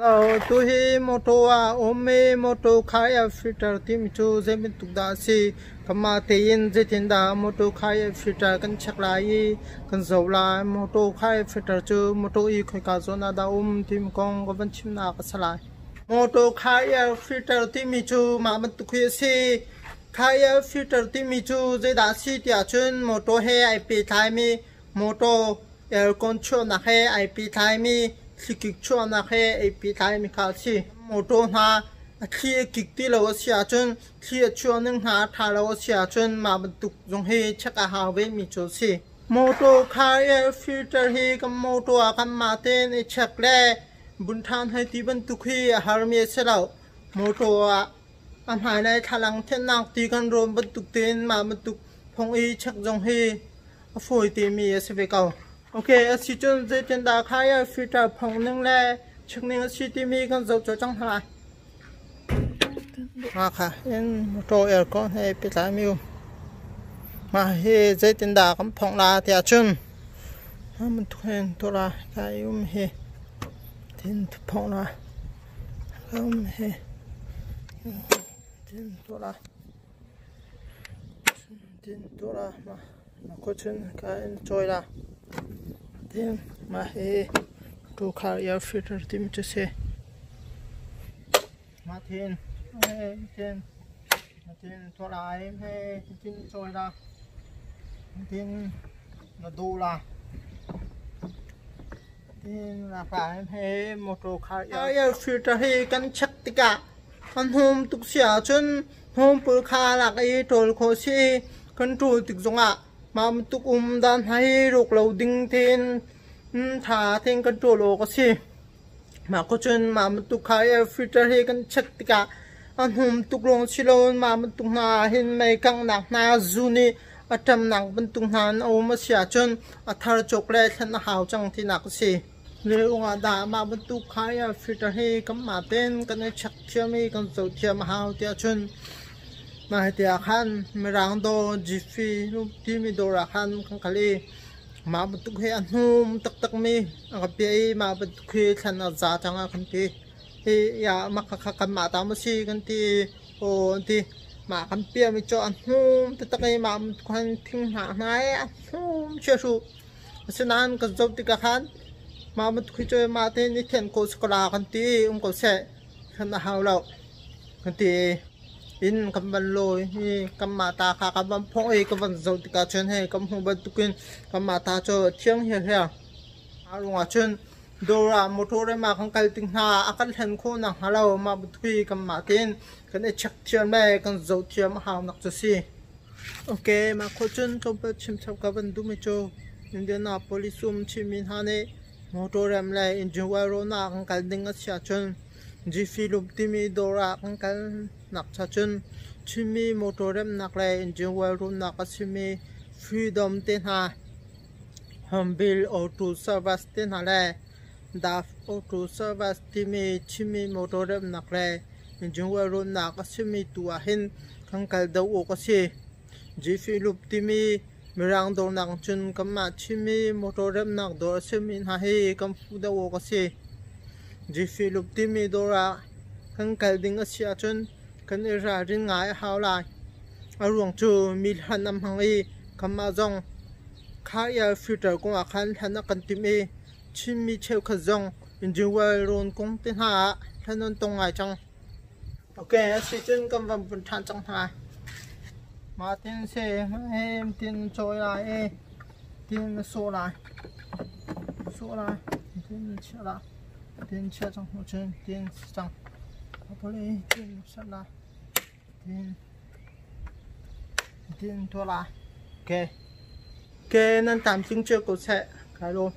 Tuhi mawtaw ah a um i mawtaw kha air filter timi cu zei bantuk dah a si? Kanmah tein zeitindah mawtaw kha air filter kan check lai i kan zoh lai? Mawtaw kha air filter cu mawtaw i khoika zawn ah dah a um timi kong ka van chimnak a si lai. Mawtaw kha air filter timi cu mah bantuk hi a si. Kha air filter timi cu zeidah a si tiah cun mawtaw he ai pehtlaimi Mawtaw aircon chuahnak he ai pehtlaimi, thlikik chuahnak he ai pehtlaimi kha a si. Mawtaw hna a thli a kik ti lo a si ahcun, thli a chuah ning hna a ṭha lo a si ahcun mah bantuk zong hi check a hau vemi cu a si. Mawtaw car air filter hi kan mawtaw ah kanmah tein i check le bun ṭhan hei ti bantuk hi a harmi a si lo. Mawtaw ah a hmailei thlalang thianhnak ti kan rawn bantuk tein mah bantuk phung i check zong hi a fawi timi a si ve ko. Ok, a si cun zeitindah kha filter phung ning le check ning a si timi kan zoh colh cang hna. Mah kha in motor aircon he pehtlai mi um. Mah hi zeitindah kan phongh la tiah cun bantuk hin tuah la kai um hi tin phongh la um hi tin tuah la tin tuah la mah Khuachun ka in cawi la. Tin mah hi tukhal air filter timi cu si. Mah thin tin tin tuah lai he tin cawi la. Tin na duh la. Tin la pa he motor car air filter hi kan check tikah Kan hnawm tuk si ahcun hnawmpul kha lak i ṭawl khawh a si i kan ṭawl tik zongah mah bantuk um daan hna hi rawk lo ding tein ṭha tein kan ṭawl awk a si. Mah ko cun mah bantuk kha air filter hi kan check tikah a hnawm tuk lawng si loin mah bantuk hna ah hin mei kanghnak hna zu nih a ṭamnak bantuk hna an um a si ahcun a thar cawk le thlen a hau cang tinak a si. Zeiruang ah dah mah bantuk kha filter hi kanmah tein kan i check thiam i kan zoh thiam a hau tiah cun mah hiti ah khan Mirang dawr Jiffy timi dawr ah khan kan kal i mah bantuk hi a hnum taktakmi a ka piah i mah bantuk hi thlan a za cang a kan ti. Hi mah khakha kanmah ta maw si kan ti i aw an ti. Mah kan piahmi cu a hnum taktak i mah bantuk khan thing hnah hna i a hnum chiahru. Asinain kan zoh tikah khan mah bantuk hi cu mah tein i thianh ko sikola kan ti i um ko seh kan a hau lo kan ti i inn kan van lawi i kanmah ta kha kan van phawng i kan van zoh tikah cun hei kan hmuh bantukin kanmah ta cu a thiang hiarhiar. Mah ruangah cun dawr ah motor in mah kan kal tik hna ah a kan hlen khawh nakhnga lo mah bantuk hi kanmah tein kan i check thiam le kan zoh thiam a hau nak cu a si. Ok, mah khawh cun tlawmpal chimchap ka van duhmi cu Indianapolis um Chinmi hna nih motor rem le engine oil rawhnak ah kan kal ding a si ahcun Jiffy Lube timi dawr ah kan kalnak cha cun Chinmi motor remnak le engine oil rawhnak a simi Freedom te hna, Hornbill Auto Service te hna le Dove Auto Service timi Chinmi motor remnak le engine oil rawhnak a simi tu ahhin kan kal deuh awk a si. Jiffy Lube timi Mirang dawrnak cun kanmah Chinmi motor remnak dawr a simi hna hi kan fuh deuh awk a si. Jiffy Lube timi dawr ah kan kal ding a si ahcun kan i ralrin ngai a hau lai. A ruang cu mi hlan a hmang i kanmah zong car air filter kong ah khan hlan a kan timh i Chinmi cheukhat zong engine oil rawn kong te hna ah hlan an tong ngai cang. Ok, a si cun kan van vun ṭhan cang hna. Mah tin si, hem tin cawi lai i tin na sawh lai. Sawh lai, tin na chiah lai. Tin chiah cang hnu cun tin si cang. Apole tin na sat lai. Tin tin tuah lai. Ok. Ok, nan tlamtling cio ko seh. Kai lawm.